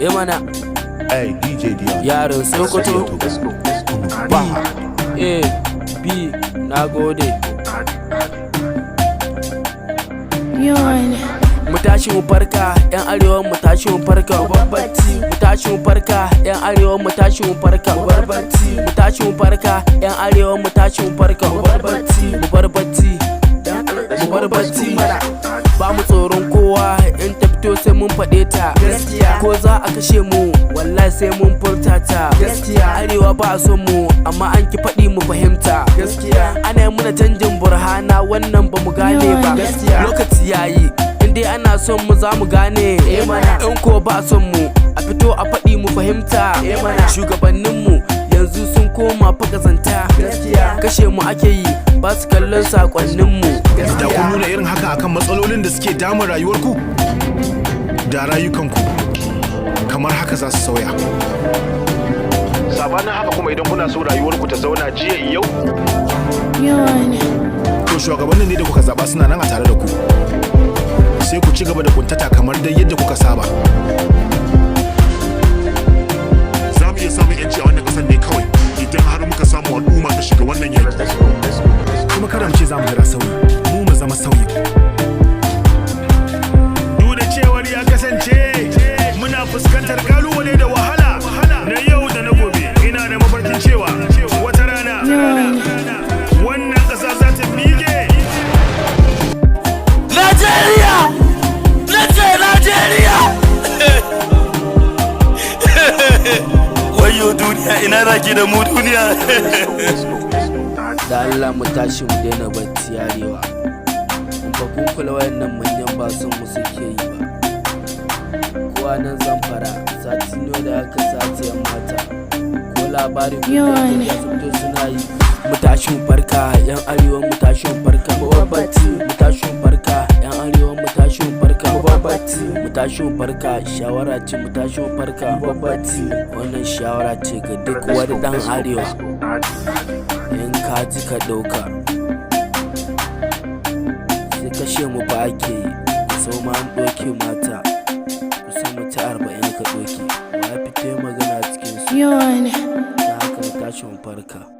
Eh mana. Hey, DJ Dion. Yaron Sokoto. B A B, na gode. Yawan. Mu tashi mu farka, yan arewa, mu tashi mu farka, mu bar bacci. Mu tashi mu farka, yan arewa, mu tashi mu farka, mu bar bacci. Mu tashi mu farka, yan arewa, mu tashi mu farka, mu bar bacci, mu bar bacci, mu bar bacci. Ba mu tsoron kowa, in ta fito sai mun faɗe ta. Gaskiya, ko za a kashe mu, wallahi sai mun furta ta. Gaskiya, arewa ba a son mu, amma an ki faɗi mu fahimta. Gaskiya, ana yi muna canjin burhana, wannan ba mu gane ba. Gaskiya, lokaci yayi, in dai ana son mu za mu gane. In ko ba a son mu, a fito a faɗi mu fahimta. Shugabanninmu yanzu sun koma fa kazanta. Kashe mu ake yi, ba su kallon sakonninmu. Da kun nuna irin haka akan matsalolin da suke damun rayuwarku da rayukanku, kamar haka za su sauya. Sabanin haka kuma, idan kuna so rayuwarku ta zauna jiya yau, Yawan. To, shugabannin ne da kuka zaba suna nan a tare da ku, sai ku ci gaba da kuntata kamar dai yadda kuka saba. Za mu iya samun yanci a wannan ƙasar ne kawai idan har muka samu al'umma ta shiga wannan yaki. Kuma kada mu ce za mu jira sauyi, mu mu zama sauyi. Duk da cewar ya kasance muna fuskantar kalubale da wahala na yau da na gobe, ina da mafarkin cewa wata rana Yawan. wannan ƙasa za ta miƙe. Najeriya! Nace Najeriya! Wayo duniya, ina zaki da mu duniya? Da Allah mu tashi mu daina bacci, arewa. In ba kun kula, wayannan manyan ba son mu suke yi ba. Kowa nan Zamfara, sati nawa da aka sace yan mata. Ko labari kun Yawan. da su fito suna yi. Mu tashi mu farka, yan arewa, mu tashi mu farka, mu bar bacci. Mu tashi mu farka, yan arewa, mu tashi mu farka, mu bar bacci. Mu tashi mu farka, shawara ce, mu tashi mu farka, mu bar bacci. Wannan shawara ce ga duk wani dan arewa. In ka ji ka ɗauka. Sai kashe mu ba ake yi, sau ma an ɗauke mata kusan mace 40 ka ɗauke. Wa ya fito magana cikin su? Yawan. Da haka mu tashi mu farka.